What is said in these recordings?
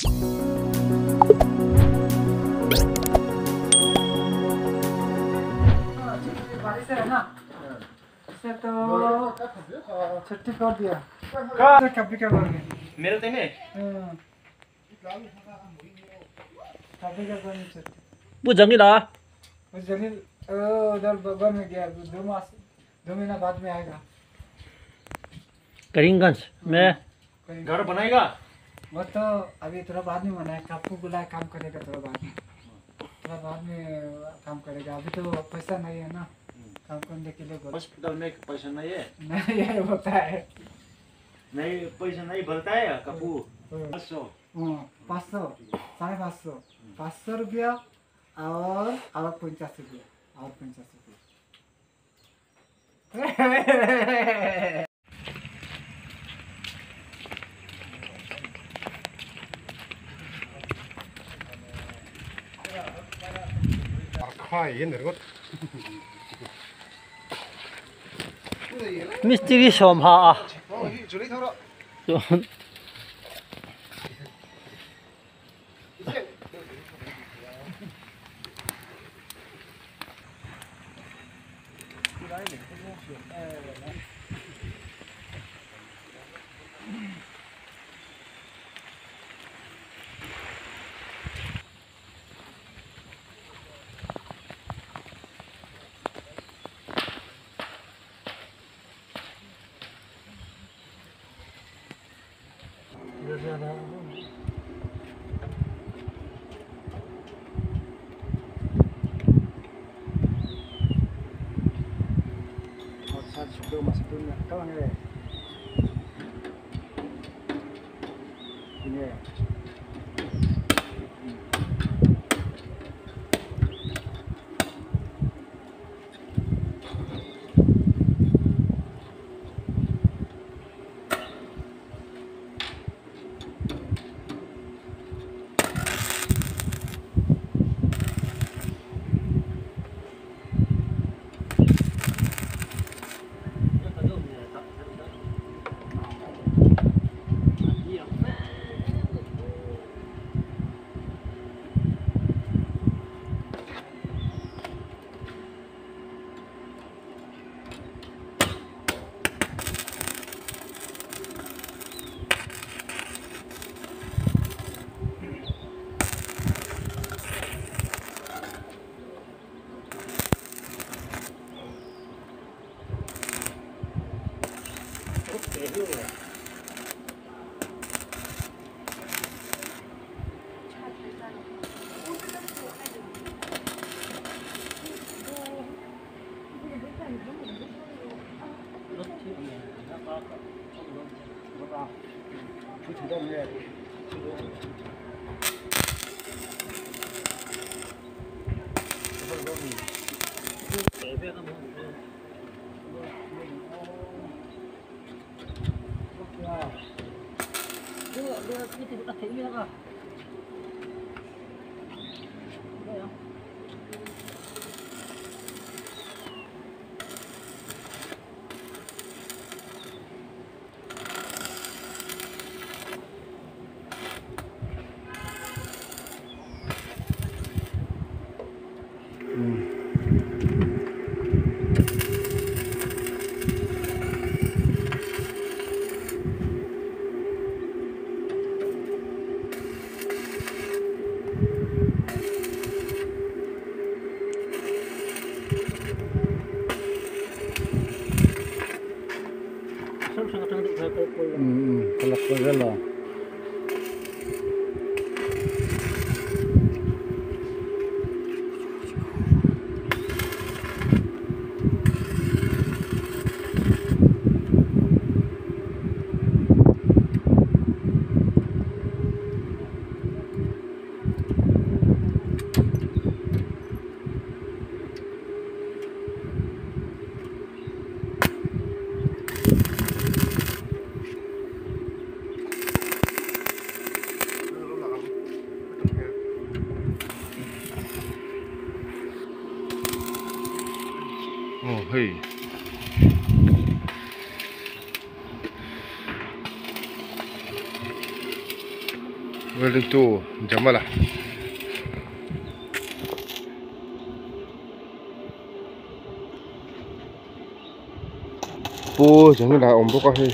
छुट्टी कर दिया कभी क्या मिलते हैं कभी क्या छुट्टी वो जंगल आ वो जंगल उधर बगल में गया 2 मास 2 महीना बाद में आएगा। करीमगंज में घर बनाएगा वो तो अभी थोड़ा बाद में बनाए, कापू बुलाए, काम करेगा थोड़ा बाद में, थोड़ा बाद में काम करेगा। अभी तो पैसा नहीं है ना काम करने के लिए। हॉस्पिटल में पैसा नहीं है। नहीं है होता है। नहीं, पैसा नहीं बोलता है कपू। 500। 500, 550, 500 रुपया और 50 रुपया और 50 रुपया। Mistri som ha a Hei. Welding tu Jamal a. Pu Jamil a awm bawk a hei.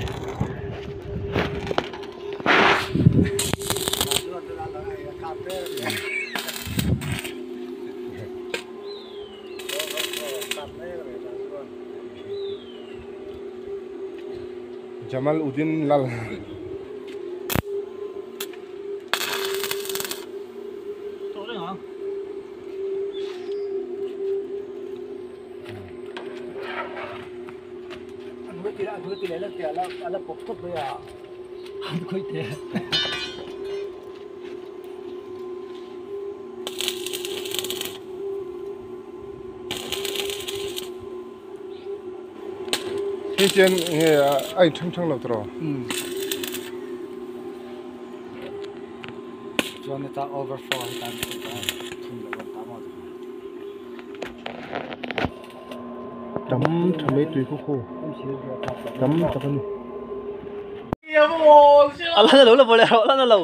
Jamal Udin Lal. Hei chuan nge a in ṭhang ṭhang lo tawh Chuan heta overflow hi tan thum loh an tam a. Tam tha mai tui khaw khaw tam tak a ni. A la na lo la bawlh erawh a la na lo.